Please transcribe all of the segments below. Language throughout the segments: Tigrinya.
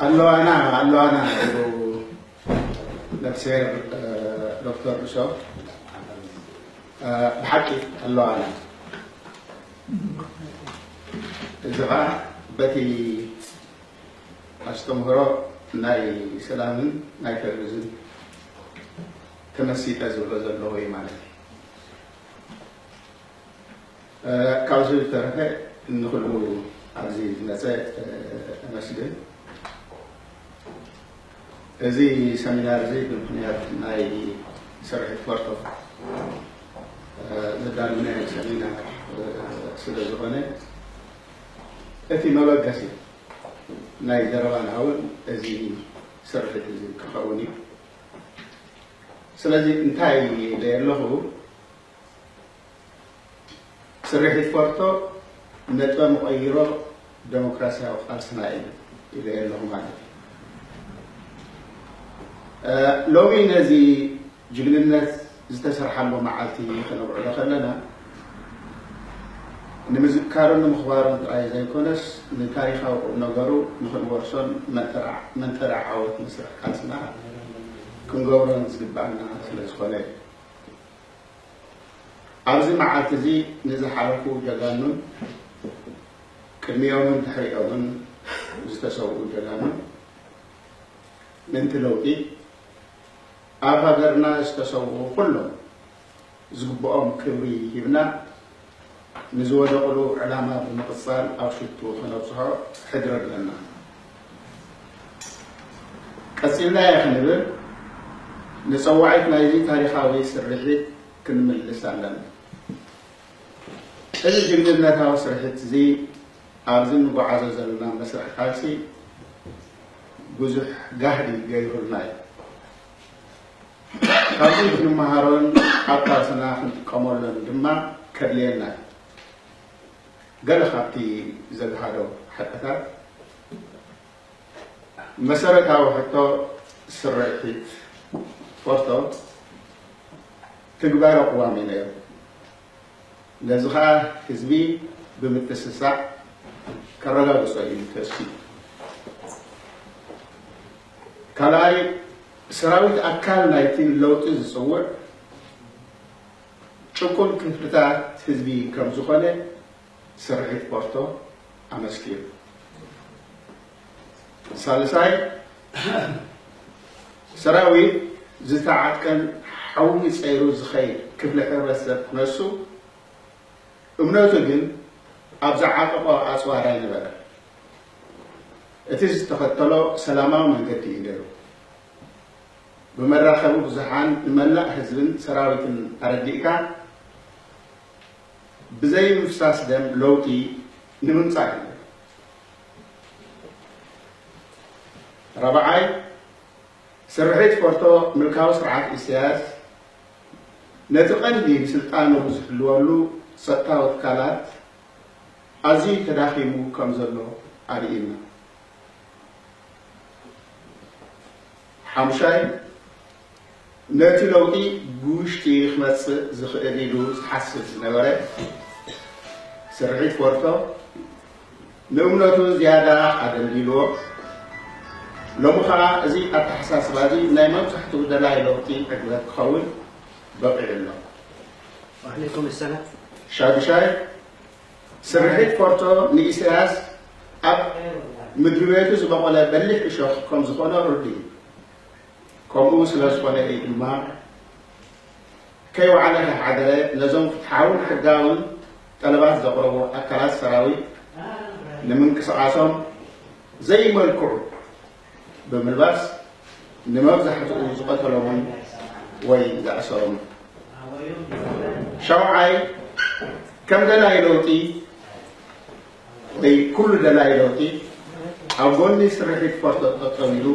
ኣለዋና ኣለዋና ኢሉ ነፍስሄር ዶክተር ርሶ ብሓቂ ኣለዋና። እዚ ከዓ በቲ ኣስተምህሮ ናይ ሰላምን ናይ ፌደራሊዝም ተመሲጠ ዝብሎ ዘለኹ እዩ ማለት እዩ። ካብዚ ዝተረፈ ንኩሉ ኣብዚ ዝመፀ እመስግን። እዚ ሰሚናር እዚ ብምክንያት ናይ ስርሒት ፎርቶ ዘዳለናዮ ሰሚናር ስለ ዝኾነ እቲ መበገሲ ናይ ዘረባና እውን እዚ ስርሒት እዚ ክኸውን እዩ። ስለዚ እንታይ ኢለ ኣለኹ? ስርሒት ፎርቶ ነጥበ መቐይሮ ዴሞክራሲያዊ ቃልስና እዩ ኢለ ኣለኹ ማለት እዩ። ሎሚ ነዚ ጅግንነት ዝተሰርሓሉ መዓልቲ ክነብዕሎ ከለና ንምዝካሩን ንምኽባሩን ጥራይ ዘይኮነስ ንታሪኻዊ ቁም ነገሩ ንክንወርሶን መንጠርዓ ዓወት መስርሕ ቃልስና ክንገብሮን ዝግባኣና ስለ ዝኾነ እዩ። ኣብዚ መዓልቲ እዚ ንዝሓለፉ ጀጋኑን ቅድሚኦምን ድሕሪኦምን ዝተሰውኡ ጀጋኑን ምእንቲ ለውጢ ኣብ ሃገርና ዝተሰውኡ ኩሎም ዝግብኦም ክብሪ ሂብና ንዝወደቕሉ ዕላማ ብምቕጻል ኣብ ሽቱ ከነብጽሖ ሕድሪ ኣለና። ቀጺልናዮ ክንብል ንጸዋዒት ናይዚ ታሪኻዊ ስርሒት ክንምልስ ኣለና። እዚ ጅግንነታዊ ስርሒት እዚ ኣብዚ እንጓዓዞ ዘለና መስርሕ ቃልሲ ብዙሕ ጋህዲ ገይሩልና እዩ። ካብዚ ክንመሃሮን ኣብ ቃልስና ክንጥቀመሎን ድማ ከድልየና እዩ። ገለ ካብቲ ዘግሃዶ ሓቅታት መሰረታዊ ሕቶ ስርሒት ፎርቶ ትግባረ ቅዋም እዩ ነይሩ። ነዚ ኸኣ ህዝቢ ብምትስሳዕ ከረጋግጾ እዩ ተስፊ። ካልኣይ፣ ሰራዊት ኣካል ናይቲ ለውጢ ዝጽውዕ ጭቁን ክፍልታት ህዝቢ ከም ዝኾነ ስርሒት ፎርቶ ኣመስኪሩ። ሳልሳይ፣ ሰራዊት ዝተዓጥቀን ሓዊ ጸይሩ ዝኸይድ ክፍሊ ሕብረተሰብ ክነሱ፣ እምነቱ ግን ኣብ ዝዓጠቖ ኣጽዋር ኣይነበረን። እቲ ዝተኸተሎ ሰላማዊ መንገዲ እዩ ነይሩ። ብመራኸቢ ብዙሓን ንመላእ ህዝብን ሰራዊትን ኣረዲእካ፣ ብዘይ ምፍሳስ ደም ለውጢ ንምምጻእ እዩ። ራብዓይ፣ ስርሒት ፎርቶ ምልካዊ ስርዓት ኢሳያስ ነቲ ቀንዲ ንስልጣኑ ዝሕልወሉ ጸጥታዊ ትካላት ኣዝዩ ተዳኺሙ ከም ዘሎ ኣርእዩና። ሓሙሻይ፣ ነቲ ለውጢ ብውሽጢ ክመጽእ ዝኽእል ኢሉ ዝሓስብ ዝነበረ ስርሒት ፎርቶ ንእምነቱ ዝያዳ ኣደልዲልዎ። ሎሚ ኸኣ እዚ ኣተሓሳስባ እዚ ናይ መብዛሕትኡ ደላይ ለውጢ ዕግበት ክኸውን በቒዑ ኣሎ። وعليكم السلام. ሻዱሻይ፣ ስርሒት ፎርቶ ንኢሳያስ ኣብ ምድሪ ቤቱ ዝበቖለ በሊሕ እሾኽ ከም ዝኾነ ርዱእ እዩ። ከምኡ ስለ ዝኾነ እዩ ድማ ከይወዓለ ከይሓደረ ነዞም ፍትሓውን ሕጋውን ጠለባት ዘቕረቡ ኣካላት ሰራዊት ንምንቅስቓሶም ዘይመልክዑ ብምልባስ ንመብዛሕትኡ ዝቐተሎምን ወይ ዝኣሰሮምን። ሻውዓይ፣ ከም ደላይ ለውጢ ወይ ኩሉ ደላይ ለውጢ ኣብ ጎኒ ስርሒት ፎርቶ ጠጠው ኢሉ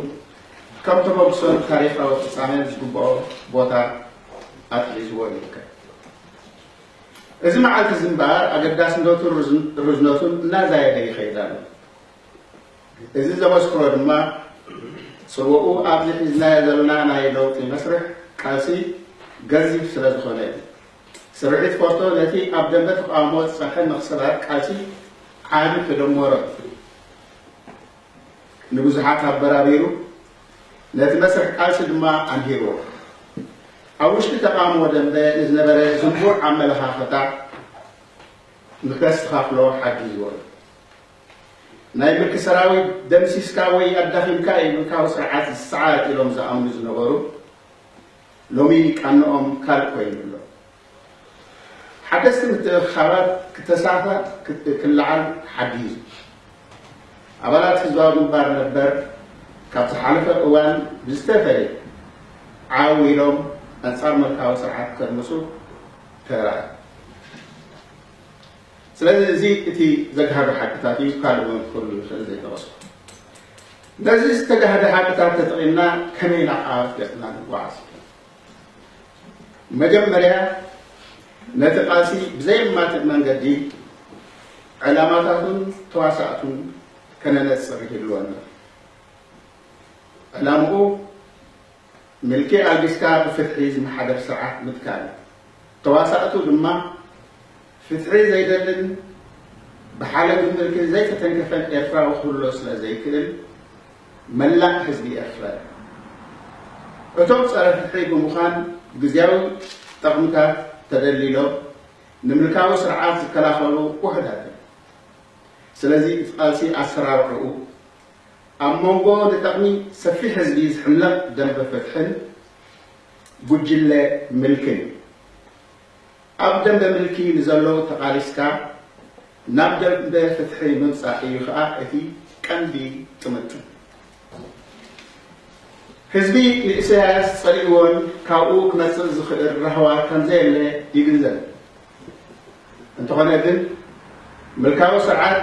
ከም ተበግሶን ታሪኻዊ ፍጻሜን ዝግብኦ ቦታ ኣትሒዝዎ ይርከብ። እዚ መዓልቲ እዚ እምበኣር ኣገዳስነቱን ርዝነቱን እናዛየደ ይኸይድ ኣሎ። እዚ ዘመስክሮ ድማ ጽልዋኡ ኣብዚ ሒዝናዮ ዘለና ናይ ለውጢ መስርሕ ቃልሲ ገዚፍ ስለ ዝኾነ እዩ። ስርሒት ፎርቶ ነቲ ኣብ ደንበ ተቓውሞ ዝጸንሐ ምኽስባት ቃልሲ ዓቢ ተደመሮ እዩ። ንብዙሓት ኣበራቢሩ፣ ነቲ መስርሕ ቃልሲ ድማ ኣንሂርዎ። ኣብ ውሽጢ ተቓውሞ ደንበ ንዝነበረ ዝንቡዕ ኣመለኻኽታ ንከስተኻኽሎ ሓጊዝዎ እዩ። ናይ ምልኪ ሰራዊት ደምሲስካ ወይ ኣዳኺምካ እዩ ምልካዊ ስርዓት ዝሰዓር ኢሎም ዝኣምኑ ዝነበሩ፣ ሎሚ ቃንኦም ካልእ ኮይኑ ኣሎ። ሓደስቲ ምትእኽኻባት ክተሳፋ ክለዓል ሓጊዙ። ኣባላት ህዝባዊ ግንባር ነበር ካብ ዝሓለፈ እዋን ብዝተፈለየ ዓው ኢሎም ኣንጻር ምልካዊ ስርዓት ከድምጹ ተራእዩ። ስለዚ እዚ እቲ ዘግሃዶ ሓቅታት እዩ፣ ካልእ እውን ክህሉ ይኽእል ዘይጠቐስኩ። ነዚ ዝተጋህደ ሓቅታት ተጠቒምና ከመይ ናብ ዓወት ገጽና ንጓዓዝ? መጀመርያ ነቲ ቃልሲ ብዘየማትእ መንገዲ ዕላማታቱን ተዋሳእቱን ከነነጽር ይህልወና። ዕላምኡ ምልኪ ኣልጊስካ ብፍትሒ ዝመሓደር ስርዓት ምትካል እዩ። ተዋሳእቱ ድማ ፍትሒ ዘይደልን ብሓለንጊ ምልኪ ዘይተተንከፈን ኤርትራዊ ክህሎ ስለ ዘይክእል መላእ ህዝቢ ኤርትራ እዩ። እቶም ጸረ ፍትሒ ብምዃን ግዝያዊ ጠቕምታት ተደሊሎም ንምልካዊ ስርዓት ዝከላኸሉ ውሑዳት እዮም። ስለዚ እቲ ቃልሲ ኣሰራርዕኡ ኣብ መንጎ ንጠቕሚ ሰፊሕ ህዝቢ ዝሕለቕ ደንበ ፍትሕን ጉጅለ ምልክን እዩ። ኣብ ደንበ ምልኪ ንዘለዉ ተቓሊስካ ናብ ደንበ ፍትሒ ምምጻእ እዩ ኸኣ እቲ ቀንዲ ጥምጥም። ህዝቢ ንኢሳያስ ጸሊእዎን ካብኡ ክመጽእ ዝኽእል ራህዋ ከምዘየለ ይግንዘብ። እንተኾነ ግን ምልካዊ ስርዓት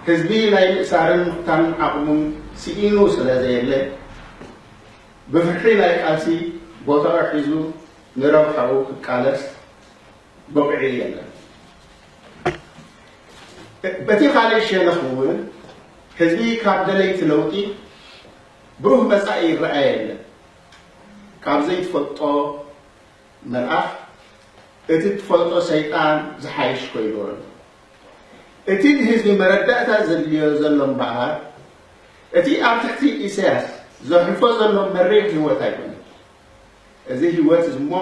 ህዝቢ ናይ ምእሳርን ምቕታልን ዓቕሙ ስኢኑ ስለ ዘየለ ብፍርሒ ናይ ቃልሲ ቦታኡ ሒዙ ንረብሓኡ ክቃለስ በቒዑ የለን። በቲ ካልእ ሸነኽ እውን ህዝቢ ካብ ደለይቲ ለውጢ ብሩህ መጻኢ ይረኣይ የለን። ካብ ዘይትፈልጦ መልኣኽ እቲ ትፈልጦ ሰይጣን ዝሓይሽ ኮይኑ ኣሎ። እቲ ንህዝቢ መረዳእታ ዘድልዮ ዘሎ እምበኣር እቲ ኣብ ትሕቲ ኢሳያስ ዘሕልፎ ዘሎ መሪር ህይወት ኣይኮነን። እዚ ህይወት እዚ እሞ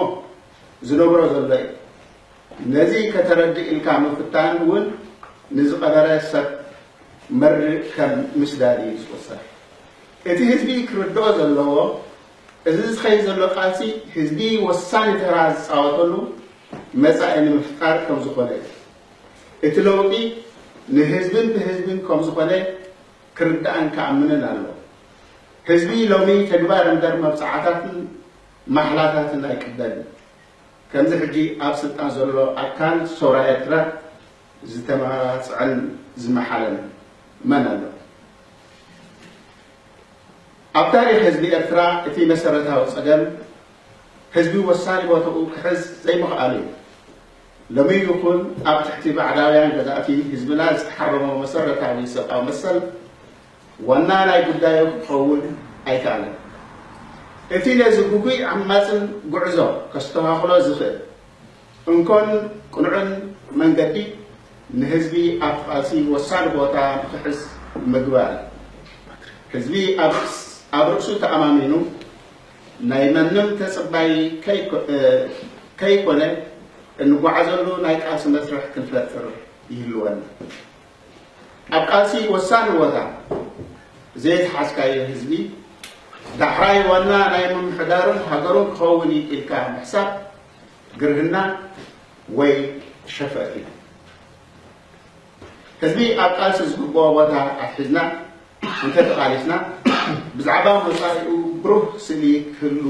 ዝነብሮ ዘሎ እዩ። ነዚ ከተረድእ ኢልካ ምፍታን እውን ንዝቐበረ ሰብ መርእ ከም ምስዳድ እዩ ዝቑጸር። እቲ ህዝቢ ክርድኦ ዘለዎ፣ እዚ ዝኸይድ ዘሎ ቃልሲ ህዝቢ ወሳኒ ተራ ዝጻወተሉ መጻኢ ንምፍጣር ከም ዝኾነ እዩ። እቲ ለውጢ ንህዝብን ብህዝብን ከም ዝኾነ ክርዳእን ክኣምንን ኣለዎ። ህዝቢ ሎሚ ተግባር እምበር መብጽዓታትን ማሕላታትን ኣይቅበልን። ከምዚ ሕጂ ኣብ ስልጣን ዘሎ ኣካል ሰውራ ኤርትራ ዝተመባጽዐን ዝመሓለን መን ኣሎ? ኣብ ታሪኽ ህዝቢ ኤርትራ እቲ መሰረታዊ ጸገም ህዝቢ ወሳኒ ቦታኡ ክሕዝ ዘይምኽኣሉ እዩ። ሎሚ ይኹን ኣብ ትሕቲ ባዕዳውያን ገዛእቲ ህዝብና ዝተሓረሞ መሰረታዊ ሰብኣዊ መሰል ዋና ናይ ጉዳዩ ክኸውን ኣይከኣለን። እቲ ነዚ ግጉይ ዓማጽን ጉዕዞ ከስተኻኽሎ ዝኽእል እንኮን ቅኑዕን መንገዲ ንህዝቢ ኣብ ቃልሲ ወሳኒ ቦታ ንክሕዝ ምግባር እዩ። ህዝቢ ኣብ ርእስ-፣ ኣብ ርእሱ ተኣማሚኑ ናይ መንም ተጽባይ ከይኮ-፣ እ፣ ከይኮነ እንጓዓዘሉ ናይ ቃልሲ መስርሕ ክንፈጥር ይህልወና። ኣብ ቃልሲ ወሳኒ ቦታ ዘይተሓዝካዮ ህዝቢ ዳሕራይ ዋና ናይ ምምሕዳሩን ሃገሩን ክኸውን እዩ ኢልካ ምሕሳብ ግርህና ወይ ሸፈጥ እዩ። ህዝቢ ኣብ ቃልሲ ዝግብኦ ቦታ ኣትሒዝና እንተተቓሊስና ብዛዕባ መጻኢኡ ብሩህ ስእሊ ክህሉ፣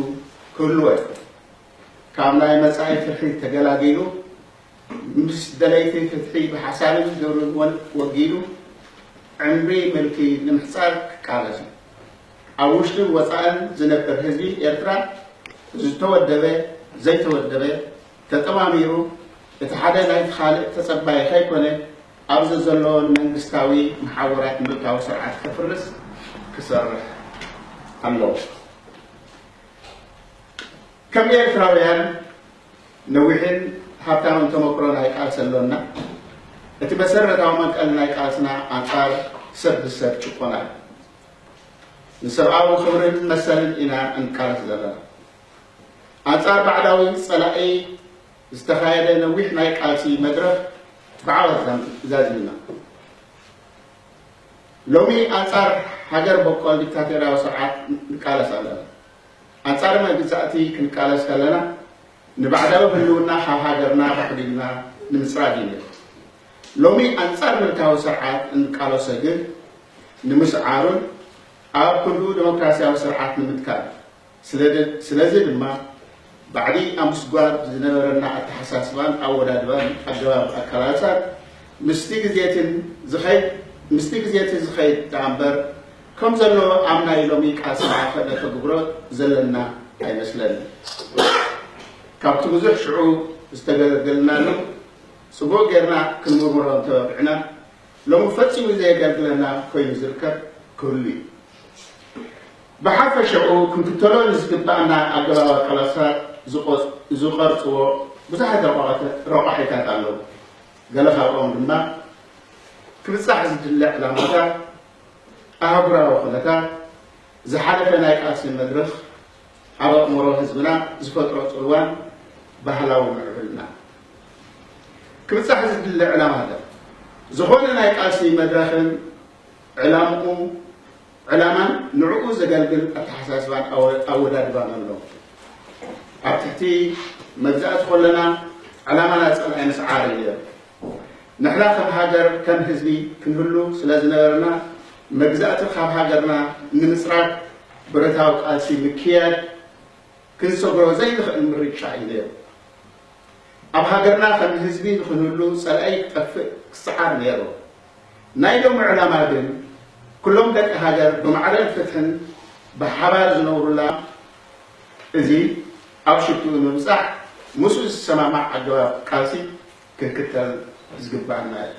ክህልዎ እዩ። ካብ ናይ መጻኢ ፍርሒ ተገላጊሉ ምስ ደለይቲ ፍትሒ ብሓሳብን ግብርን ወን-፣ ወጊኑ ዕምሪ ምልኪ ንምሕጻር ክቃለስ እዩ። ኣብ ውሽጥን ወጻእን ዝነብር ህዝቢ ኤርትራ ዝተወደበ ዘይተወደበ ተጠማሚሩ እቲ ሓደ ናይቲ ካልእ ተጸባይ ከይኮነ ኣብዚ ዘሎ ንመንግስታዊ መሓውራት ምልካዊ ስርዓት ከፍርስ ክሰርሕ ኣለዎ። ከም ኤርትራውያን ነዊሕን ሃብታምን ተመክሮ ናይ ቃልሲ ኣሎና። እቲ መሰረታዊ መንቀሊ ናይ ቃልስና ኣንጻር ሰብ ብሰብ ጭቆና እዩ። ንሰብኣዊ ክብርን መሰልን ኢና እንቃለስ ዘለና። ኣንጻር ባዕዳዊ ጸላኢ ዝተኻየደ ነዊሕ ናይ ቃልሲ መድረኽ ብዓወት ዛዚምና። ሎሚ ኣንጻር ሃገር በቆል ዲክታቶርያዊ ስርዓት ንቃለስ ኣለና። ኣንጻር መግዛእቲ ክንቃለስ ከለና ንባዕዳዊ ህልውና ካብ ሃገርና ባሕዲግና ንምጽራግ እዩ። ሎሚ ኣንጻር ምልካዊ ስርዓት እንቃለሶ ግን ንምስዓሩን ኣብ ክንድኡ ዲሞክራሲያዊ ስርዓት ንምትካል። ስለዚ ድማ ባዕዲ ኣብ ምስጓር ዝነበረና ኣተሓሳስባን ኣወዳድባን ኣገባብ ኣቃላልሳን ምስቲ ግዜትን ዝኸይድ ምስቲ ግዜቲ ዝኸይድ ደኣ እምበር ከም ዘሎ ኣብ ናይ ሎሚ ቃልስና ከነተግብሮ ዘለና ኣይመስለንን። ካብቲ ብዙሕ ሽዑ ዝተገለገልናሉ ጽቡቕ ጌርና ክንምርምሮ እንተበቕዕና ሎሚ ፈጺሙ ዘየገልግለና ኮይኑ ዝርከብ ክህሉ እዩ። ብሓፈሻኡ ክንክተሎ ንዝግባኣና ኣገባብ ኣቃላልሳ ዝቐርጽዎ ብዙሓት ረቋሒታት ኣለዉ። ገለ ካብኦም ድማ ክብጻሕ ዝድለ ዕላማታት፣ ኣህጉራዊ ኩነታት፣ ዝሓለፈ ናይ ቃልሲ መድረኽ ኣብ ኣእምሮ ህዝብና ዝፈጥሮ ጽልዋን ባህላዊ ምዕብልና። ክብጻሕ ዝድለ ዕላማታት ዝኾነ ናይ ቃልሲ መድረኽን ዕላምኡ ዕላማን ንዕኡ ዘገልግል ኣተሓሳስባን ኣወዳድባን ኣሎ። ኣብ ትሕቲ መግዛእቲ ከለና ዕላማና ጸላኢ ምስዓር እዩ ነይሩ። ንሕና ከም ሃገር ከም ህዝቢ ክንህሉ ስለ ዝነበርና መግዛእቲ ካብ ሃገርና ንምጽራግ ብረታዊ ቃልሲ ምክያድ ክንሰግሮ ዘይንኽእል ምርጫ እዩ ነይሩ። ኣብ ሃገርና ከም ህዝቢ ንኽንህሉ ጸላኢ ክጠፍእ ክሰዓር ነይሩ። ናይ ሎሚ ዕላማ ግን ኩሎም ደቂ ሃገር ብማዕረን ፍትሕን ብሓባር ዝነብሩላ እዚ ኣብ ሽትኡ ንምብጻሕ ምስኡ ዝሰማማዕ ኣገባብ ቃልሲ ክንክተል ዝግባኣና እዩ።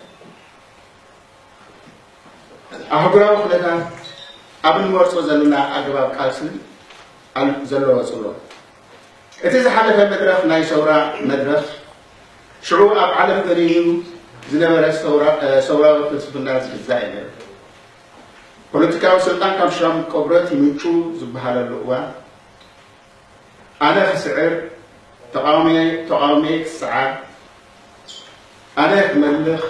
ኣህጉራዊ ኩነታት ኣብ እንመርጾ ዘለና ኣገባብ ቃልሲ ዘለዎ ጽልዋ እቲ ዝሓለፈ መድረኽ ናይ ሰውራ መድረኽ ሽዑ ኣብ ዓለም ገሊሉ ዝነበረ ሰውራዊ ፍልስፍና ዝግዛእ እዩ ነይሩ። ፖለቲካዊ ስልጣን ካብ ሻም ቆብረት ይምንጩ ዝበሃለሉ እዋን ኣነ ክስዕር፣ ተቓውሞየ ክስዓር፣ ኣነ ክመልኽ፣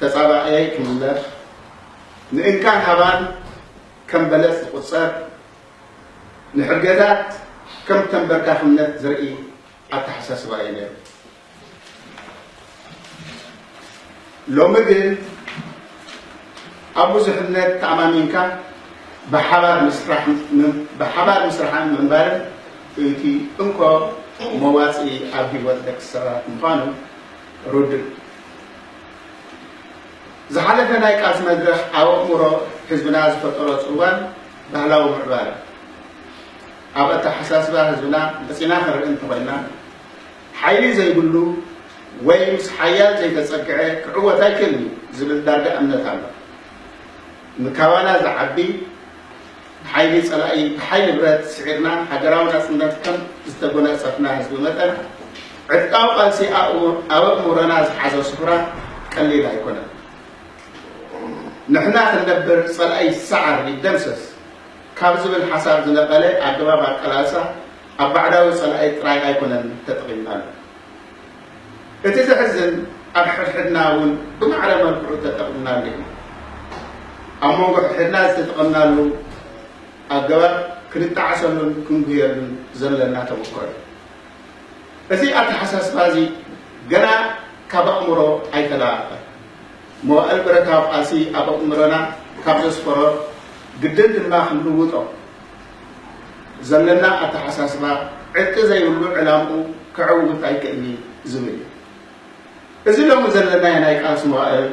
ተጻባእየይ ክምለኽ፣ ንእንካን ሃባን ከም በለጽ ዝቑጸር፣ ንሕድገታት ከም ተንበርካኽነት ዝርኢ ኣተሓሳስባ እዩ ነይሩ። ሎሚ ግን ኣብ ብዙሕነት ተኣማሚንካ ብሓባር ምስራሕን ምንባርን እቲ እንኮ መዋፅኢ ኣብ ህይወት ደቂ ሰባት ምዃኑ ርዱእ። ዝሓለፈ ናይ ቃልሲ መድረኽ ኣብ ኣእምሮ ህዝብና ዝፈጠሮ ፅልዋን ባህላዊ ምዕባለ ኣብ ኣተሓሳስባ ህዝብና መፂና ክንርኢ እንተኾይና ሓይሊ ዘይብሉ ወይ ምስ ሓያል ዘይተጸግዐ ክዕወት ኣይክእልን እዩ ዝብል ዳርጋ እምነት ኣሎ። ንካባና ዝዓቢ ሓይሊ ጸላኢ ብሓይሊ ብረት ስዒርና ሃገራዊ ናጽነት ከም ዝተጎናጸፍና ህዝቢ መጠን ዕጥቃዊ ቃልሲ ኣብ ኣእምሮና ዝሓዞ ስፍራ ቀሊል ኣይኮነን። ንሕና ክንነብር ጸላኢ ይሰዓር ይደምሰስ ካብ ዝብል ሓሳብ ዝነቐለ ኣገባብ ኣቀላልሳ ኣብ ባዕዳዊ ጸላኢ ጥራይ ኣይኮነን ተጠቒምናሉ። እቲ ዘሕዝን ኣብ ሕድሕድና እውን ብማዕረ መልክዑ ተጠቒምናሉ ኢና። ኣብ መንጎ ሕድሕድና ዝተጠቐምናሉ ኣገባብ ክንጠዓሰሉን ክንጉህየሉን ዘለና ተመክሮ እዩ። እዚ ኣተሓሳስባ እዚ ገና ካብ ኣእምሮ ኣይተላቐቐን። መዋእል ብረታዊ ቃልሲ ኣብ ኣእምሮና ካብ ዘስፈሮ ግድን ድማ ክንልውጦ ዘለና ኣተሓሳስባ ዕጥቂ ዘይብሉ ዕላምኡ ከዕውት ኣይክእልን እዩ ዝብል እዩ። እዚ ሎሚ ዘለናዮ ናይ ቃልሲ መዋእል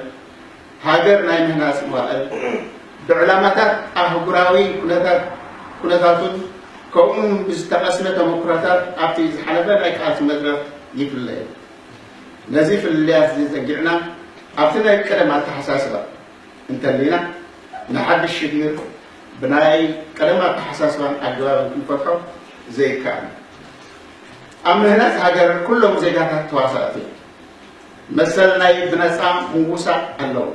ሃገር ናይ ምህናጽ መዋእል ብዕላማታት ኣህጉራዊ ኩነታቱን ከምኡውን ብዝተቐስመ ተመኩሮታት ኣብቲ ዝሓለፈ ናይ ቃልሲ መድረኽ ይፍለ እዩ። ነዚ ፍልልያት እዚ ዘጊዕና ኣብቲ ናይ ቀደም ኣተሓሳስባ እንተሊና ንሓድሽ ሽግር ብናይ ቀደም ኣተሓሳስባን ኣገባብን ክንፈትሖ ዘይከኣል። ኣብ ምህናጽ ሃገር ኩሎም ዜጋታት ተዋሳእቲ እዮም። መሰል ናይ ብነጻ ምውሳእ ኣለዎ።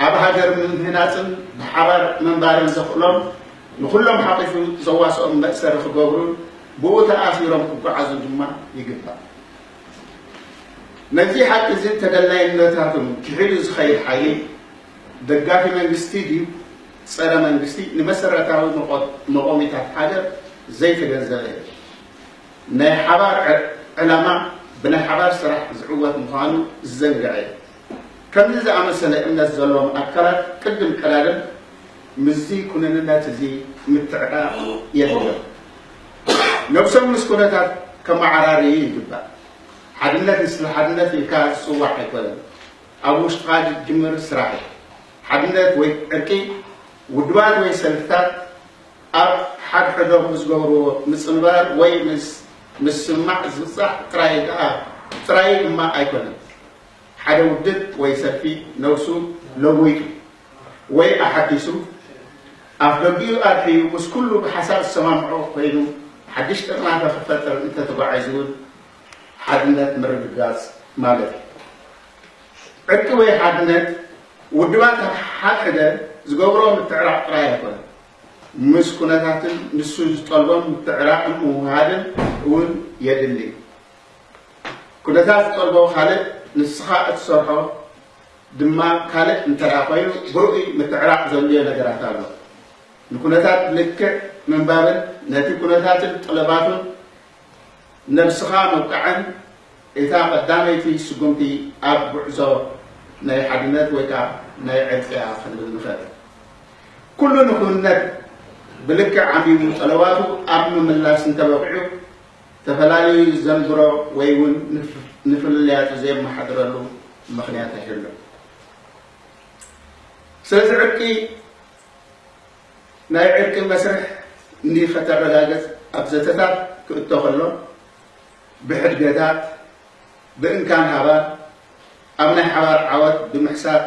ኣብ ሃገር ምህናጽን ብሓባር ምንባርን ዘኽእሎም ንኹሎም ሓቒፉ ዘዋስኦም መእሰሪ ክገብሩን ብኡ ተኣሲሮም ክጓዓዙ ድማ ይግባእ። ነዚ ሓቂ እዚ ተደላይነታቶም ክሒዱ ዝኸይድ ሓይሊ ደጋፊ መንግስቲ ድዩ ጸረ መንግስቲ ንመሰረታዊ መቆ- መቆሚታት ሃገር ዘይተገንዘበ እዩ። ናይ ሓባር ዕ- ዕላማ ብናይ ሓባር ስራሕ ዝዕወት ምዃኑ ዝዘንግዐ እዩ። ከምዚ ዝኣመሰለ እምነት ዘለዎም ኣካላት ቅድም ቀዳድም ምስዚ ኩነንነት እዚ ምትዕራቕ የድልዮም። ነብሶም ምስ ኩነታት ከመዓራርዩ ይግባእ። ሓድነት ንስለ ሓድነት ኢልካ ዝጽዋዕ ኣይኮነን። ኣብ ውሽጥኻ ዝጅምር ስራሕ እዩ። ሓድነት ወይ ዕርቂ ውድባት ወይ ሰልፍታት ኣብ ሓድሕዶም ብዝገብርዎ ምጽንባር ወይ ምስ ምስማዕ ዝብጻሕ ጥራይ ደኣ ጥራይ ድማ ኣይኮነን። ሓደ ውድብ ወይ ሰልፊ ነብሱ ለዊጡ ወይ ኣሓዲሱ ኣፍ ደጊኡ ኣድሕዩ ምስ ኩሉ ብሓሳብ ዝሰማምዖ ኮይኑ ሓድሽ ጥርናፈ ክፈጥር እንተተጓዒዙ እውን ሓድነት ምርግጋጽ ማለት እዩ። ዕርቂ ወይ ሓድነት ውድባት ኣብ ሓድሕደ ዝገብሮ ምትዕራቕ ጥራይ ኣይኮነን። ምስ ኩነታትን ንሱ ዝጠልቦም ምትዕራቕን ምውህሃድን እውን የድሊ። ኩነታት ዝጠልቦ ካልእ፣ ንስኻ እትሰርሖ ድማ ካልእ እንተ ደኣ ኮይኑ፣ ብርኡይ ምትዕራቕ ዘድልዮ ነገራት ኣሎ። ንኩነታት ብልክዕ ምንባብን ነቲ ኩነታትን ጠለባቱን ነብስኻ ምብቃዕን እታ ቀዳመይቲ ስጉምቲ ኣብ ጉዕዞ ናይ ሓድነት ወይ ከኣ ናይ ዕርቂ እያ ክንብል ንኽእል። ኩሉ ንኩነት ብልክዕ ዓሚሙ ጠለባቱ ኣብ ምምላስ እንተበቒዑ፣ ተፈላለዩ ዘንብሮ ወይ እውን ንፍ- ንፍልልያቱ ዘየመሓድረሉ ምኽንያት ኣይህሉን። ስለዚ ዕርቂ ናይ ዕርቂ መስርሕ ንኸተረጋግጽ ኣብ ዘተታት ክእቶ ከሎ ብሕድገታት፣ ብእንካን ሃባን ኣብ ናይ ሓባር ዓወት ብምሕሳብ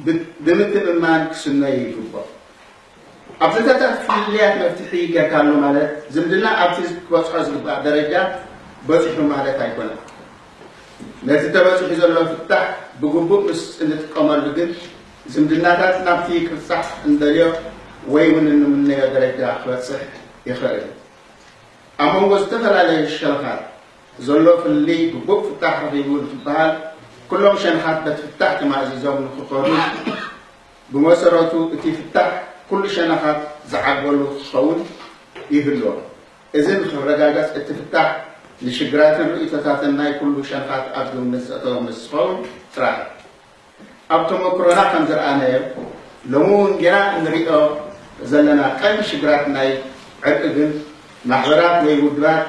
ብ- ብምትእምማን ክስነዩ ይግብኦ። ኣብ ዘተታት ፍልልያት መፍትሒ ገርካሉ ማለት ዝምድና ኣብቲ ክበጽሖ ዝግባእ ደረጃ በጺሑ ማለት ኣይኮነን። ነቲ ተበጺሑ ዘሎ ፍታሕ ብግቡእ ምስ እንጥቀመሉ ግን ዝምድናታት ናብቲ ክብጻሕ እንደልዮ ወይ እውን እንምነዮ ደረጃ ክበጽሕ ይኽእል። ኣብ መንጎ ዝተፈላለዩ ሸነኻት ዘሎ ፍልልይ ግቡእ ፍታሕ ረኺቡ እንትበሃል ኩሎም ሸነኻት በቲ ፍታሕ ተማእዚዞም ንክኸዱ ብመሰረቱ እቲ ፍታሕ ኩሉ ሸነኻት ዝዓግበሉ ክኸውን ይህልዎ። እዚ ንክረጋገጽ እቲ ፍታሕ ንሽግራትን ርእይቶታትን ናይ ኩሉ ሸነኻት ኣብ ግምት ዘእተወ ምስ ዝኸውን ጥራሕ እዩ። ኣብ ተመክሮና ከም ዝረኣናዮ ሎሚ እውን ጌና እንሪኦ ዘለና ቀንዲ ሽግራት ናይ ዕርቂ ግን ማሕበራት ወይ ውድባት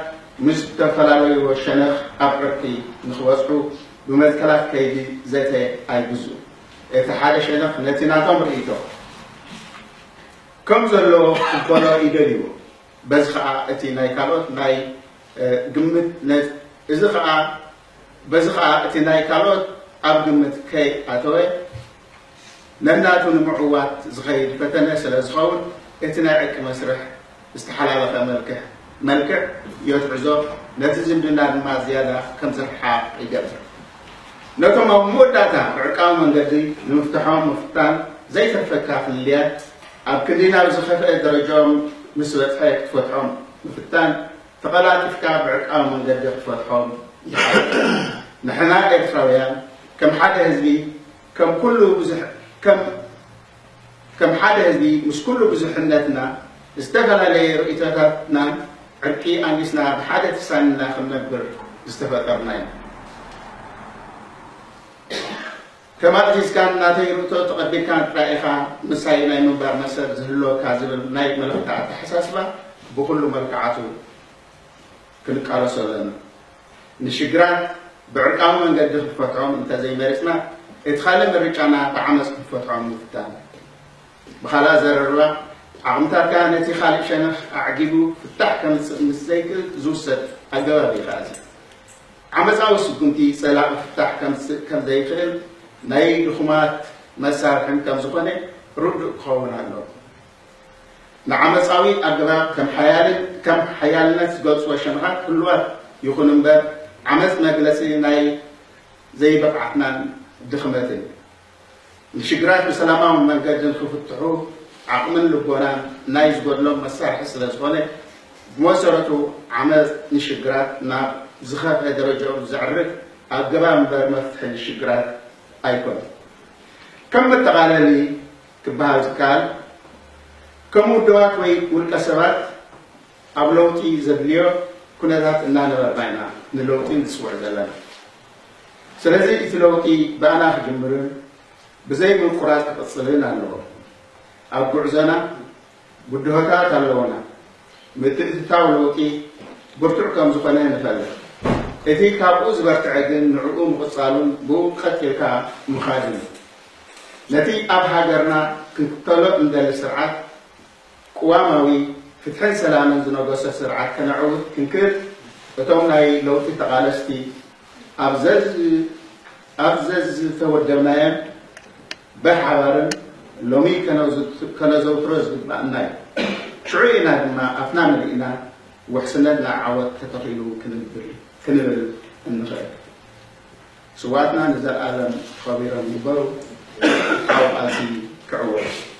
ምስ ዝተፈላለይዎ ሸነኽ ኣብ ዕርቂ ንክበጽሑ ብመትከላት ከይዲ ዘተ ኣይግዝኡ። እቲ ሓደ ሸነኽ ነቲ ናቶም ርእይቶ ከም ዘሎ ክቕበሎ ይደልይዎ። በዚ ኸኣ እቲ ናይ ካልኦት ናይ ግምት ነዚ ኸኣ በዚ ኸኣ እቲ ናይ ካልኦት ኣብ ግምት ከይኣተወ ነናቱ ንምዕዋት ዝኸይድ ፈተነ ስለ ዝኸውን እቲ ናይ ዕርቂ መስርሕ ዝተሓላለኸ መልክዕ መልክዕ የትሕዞ፣ ነቲ ዝምድና ድማ ዝያዳ ከም ዝርሓቕ ይገብር። ነቶም ኣብ መወዳእታ ብዕርቃዊ መንገዲ ንምፍትሖም ምፍታን ዘይተርፈካ ፍልልያት ኣብ ክንዲ ናብ ዝኸፍአ ደረጃኦም ምስ በጽሐ ክትፈትሖም ምፍታን ተቐላጢፍካ ብዕርቃዊ መንገዲ ክትፈትሖም ይሓይሽ። ንሕና ኤርትራውያን ከም ሓደ ህዝቢ ከም ኩሉ ብዙሕ ከም ከም ሓደ ህዝቢ ምስ ኩሉ ብዙሕነትና ዝተፈላለየ ርእይቶታትናን ዕርቂ ኣንጊስና ብሓደ ተሳኒና ክንነብር ዝተፈጠርና ኢና። ተማእዚዝካን ናተይ ርእቶ ተቐቢልካን ጥራይ ኢኻ ምሳይ ናይ ምንባር መሰል ዝህልወካ ዝብል ናይ መለኽቲ ኣተሓሳስባ ብኹሉ መልክዓቱ ክንቃለሶ ኣለና። ንሽግራት ብዕርቃዊ መንገዲ ክንፈትሖም እንተዘይመሪጽና እቲ ካልእ ምርጫና ብዓመጽ ክንፈትሖም ምፍታን። ብኻልእ ኣዘራርባ ዓቕምታትካ ነቲ ካልእ ሸነኽ ኣዕጊቡ ፍታሕ ከምጽእ ምስ ዘይክእል ዝውሰድ ኣገባብ እዩ ከኣ እዚ። ዓመጻዊ ስጉምቲ ጸላቒ ፍታሕ ከምጽእ ከም ዘይኽእል ናይ ድኹማት መሳርሕን ከም ዝኾነ ርዱእ ክኸውን ኣለዎ። ንዓመጻዊ ኣገባብ ከም ሓያልን ከም ሓያልነት ዝገልጽዎ ሸነኻት ህሉዋት ይኹን እምበር ዓመጽ መግለጺ ናይ ዘይብቕዓትናን ድኽመትን እዩ። ንሽግራት ብሰላማዊ መንገዲ ንክፍትሑ ዓቕምን ልቦናን ናይ ዝጎድሎም መሳርሒ ስለ ዝኾነ፣ ብመሰረቱ ዓመፅ ንሽግራት ናብ ዝኸፍአ ደረጃኡ ዘዕርግ ኣገባብ እምበር መፍትሒ ንሽግራት ኣይኮነን። ከም መጠቓለሊ ክበሃል ዝከኣል፣ ከም ውድባት ወይ ውልቀ ሰባት ኣብ ለውጢ ዘድልዮ ኩነታት እናነበርና ኢና ንለውጢ ንፅውዕ ዘለና። ስለዚ እቲ ለውጢ ብኣና ክጅምርን ብዘይ ምቁራፅ ክቕፅልን ኣለዎ። ኣብ ጉዕዞና ብድሆታት ኣለውና። ምትእትታው ለውጢ ብርቱዕ ከም ዝኾነ ንፈልጥ። እቲ ካብኡ ዝበርትዐ ግን ንዕኡ ምቕፃሉን ብኡ ቀፂልካ ምኻድን እዩ። ነቲ ኣብ ሃገርና ክንክተሎ እንደሊ ስርዓት ቅዋማዊ ፍትሕን ሰላምን ዝነገሶ ስርዓት ከነዕውት ክንክእል እቶም ናይ ለውጢ ተቓለስቲ ኣብ ዘዝ- ኣብ ዘዝተወደብናዮም ብሓባርን ሎሚ ከነዘውትሮ ዝግባእና እዩ። ሽዑ ኢና ድማ ኣፍና መሊእና ውሕስነትና ዓወት ተተኺሉ ክንብል ክንብል እንኽእል። ስዋትና ንዘለኣለም ተኸቢሮም ይበሩ። ሓው ቃልሲ ክዕወት።